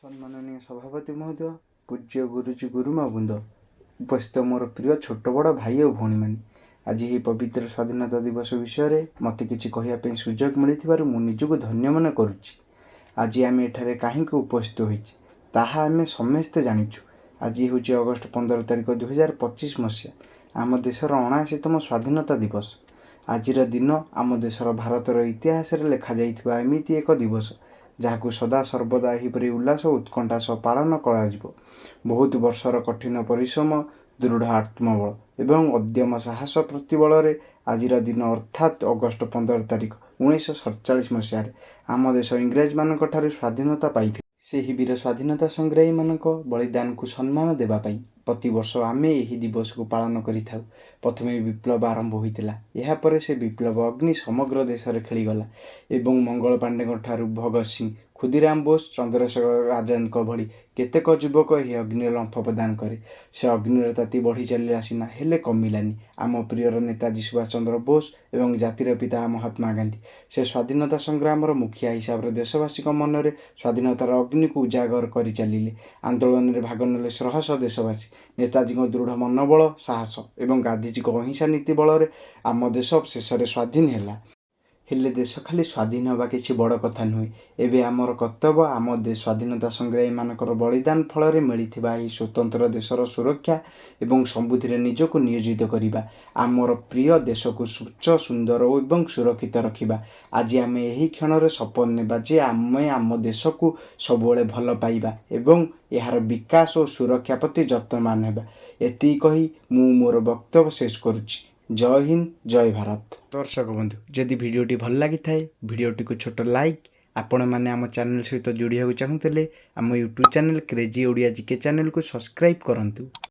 ସମ୍ମାନନୀୟ ସଭାପତି ମହୋଦୟ, ପୂଜ୍ୟ ଗୁରୁଜୀ ଗୁରୁମା ବୃନ୍ଦ, ଉପସ୍ଥିତ ମୋର ପ୍ରିୟ ଛୋଟ ବଡ଼ ଭାଇ ଓ ଭଉଣୀମାନେ, ଆଜି ଏହି ପବିତ୍ର ସ୍ୱାଧୀନତା ଦିବସ ବିଷୟରେ ମୋତେ କିଛି କହିବା ପାଇଁ ସୁଯୋଗ ମିଳିଥିବାରୁ ମୁଁ ନିଜକୁ ଧନ୍ୟ ମନେ କରୁଛି। ଆଜି ଆମେ ଏଠାରେ କାହିଁକି ଉପସ୍ଥିତ ହୋଇଛେ, ତାହା ଆମେ ସମସ୍ତେ ଜାଣିଛୁ। ଆଜି ହେଉଛି ଅଗଷ୍ଟ 15 ତାରିଖ, 2025 ମସିହା, ଆମ ଦେଶର 79ତମ ସ୍ୱାଧୀନତା ଦିବସ। ଆଜିର ଦିନ ଆମ ଦେଶର ଭାରତର ଇତିହାସରେ ଲେଖାଯାଇଥିବା ଏମିତି ଏକ ଦିବସ, ଯାହାକୁ ସଦା ସର୍ବଦା ଏହିପରି ଉଲ୍ଲାସ ଓ ଉତ୍କଣ୍ଠା ସହ ପାଳନ କରାଯିବ। ବହୁତ ବର୍ଷର କଠିନ ପରିଶ୍ରମ, ଦୃଢ଼ ଆତ୍ମବଳ ଏବଂ ଅଦମ୍ୟ ସାହସ ପ୍ରତିବଳରେ ଆଜିର ଦିନ, ଅର୍ଥାତ୍ ଅଗଷ୍ଟ 15 ତାରିଖ, 1947 ମସିହାରେ ଆମ ଦେଶ ଇଂରେଜମାନଙ୍କ ଠାରୁ ସ୍ୱାଧୀନତା ପାଇଥିଲା। ସେହି ବୀର ସ୍ୱାଧୀନତା ସଂଗ୍ରାମୀମାନଙ୍କ ବଳିଦାନକୁ ସମ୍ମାନ ଦେବା ପାଇଁ ପ୍ରତିବର୍ଷ ଆମେ ଏହି ଦିବସକୁ ପାଳନ କରିଥାଉ। ପ୍ରଥମେ ବିପ୍ଳବ ଆରମ୍ଭ ହୋଇଥିଲା। ଏହାପରେ ସେ ବିପ୍ଳବ ଅଗ୍ନି ସମଗ୍ର ଦେଶରେ ଖେଳିଗଲା ଏବଂ ମଙ୍ଗଳ ପାଣ୍ଡେଙ୍କ ଠାରୁ ଭଗତ ସିଂ, ଖୁଦିରାମ ବୋଷ, ଚନ୍ଦ୍ରଶେଖର ଆଜାଦଙ୍କ ଭଳି କେତେକ ଯୁବକ ଏହି ଅଗ୍ନିର ଲମ୍ଫ ପ୍ରଦାନ କରେ। ସେ ଅଗ୍ନିର ତାତି ବଢ଼ି ଚାଲିଲା ସିନା, ହେଲେ କମିଲାନି। ଆମ ପ୍ରିୟର ନେତାଜୀ ସୁଭାଷ ଚନ୍ଦ୍ର ବୋଷ ଏବଂ ଜାତିର ପିତା ମହାତ୍ମା ଗାନ୍ଧୀ, ସେ ସ୍ୱାଧୀନତା ସଂଗ୍ରାମର ମୁଖିଆ ହିସାବରେ ଦେଶବାସୀଙ୍କ ମନରେ ସ୍ୱାଧୀନତାର ଅଗ୍ନିକୁ ଉଜାଗର କରି ଚାଲିଲେ। ଆନ୍ଦୋଳନରେ ଭାଗ ନେଲେ ଶହ ଶହ ଦେଶବାସୀ। ନେତାଜୀଙ୍କ ଦୃଢ଼ ମନୋବଳ, ସାହସ ଏବଂ ଗାନ୍ଧିଜୀଙ୍କ ଅହିଂସା ନୀତି ବଳରେ ଆମ ଦେଶ ଶେଷରେ ସ୍ୱାଧୀନ ହେଲା। ହେଲେ ଦେଶ ଖାଲି ସ୍ୱାଧୀନ ହେବା କିଛି ବଡ଼ କଥା ନୁହେଁ। ଏବେ ଆମର କର୍ତ୍ତବ୍ୟ ଆମ ସ୍ୱାଧୀନତା ସଂଗ୍ରାମୀମାନଙ୍କର ବଳିଦାନ ଫଳରେ ମିଳିଥିବା ଏହି ସ୍ୱତନ୍ତ୍ର ଦେଶର ସୁରକ୍ଷା ଏବଂ ସମୃଦ୍ଧିରେ ନିଜକୁ ନିୟୋଜିତ କରିବା। ଆମର ପ୍ରିୟ ଦେଶକୁ ସ୍ୱଚ୍ଛ, ସୁନ୍ଦର ଏବଂ ସୁରକ୍ଷିତ ରଖିବା। ଆଜି ଆମେ ଏହି କ୍ଷଣରେ ଶପଥ ନେବା ଯେ ଆମେ ଆମ ଦେଶକୁ ସବୁବେଳେ ଭଲ ପାଇବା ଏବଂ ଏହାର ବିକାଶ ଓ ସୁରକ୍ଷା ପ୍ରତି ଯତ୍ନବାନ ହେବା। ଏତିକି କହି ମୁଁ ମୋର ବକ୍ତବ୍ୟ ଶେଷ କରୁଛି। ଜୟ ହିନ୍ଦ, ଜୟ ଭାରତ। ଦର୍ଶକ ବନ୍ଧୁ, ଯଦି ଭିଡ଼ିଓଟି ଭଲ ଲାଗିଥାଏ, ଭିଡ଼ିଓଟିକୁ ଛୋଟ ଲାଇକ୍। ଆପଣମାନେ ଆମ ଚ୍ୟାନେଲ୍ ସହିତ ଯୋଡ଼ିବାକୁ ଚାହୁଁଥିଲେ ଆମ YouTube channel crazy Odia GK ଚ୍ୟାନେଲ୍କୁ ସବସ୍କ୍ରାଇବ୍ କରନ୍ତୁ।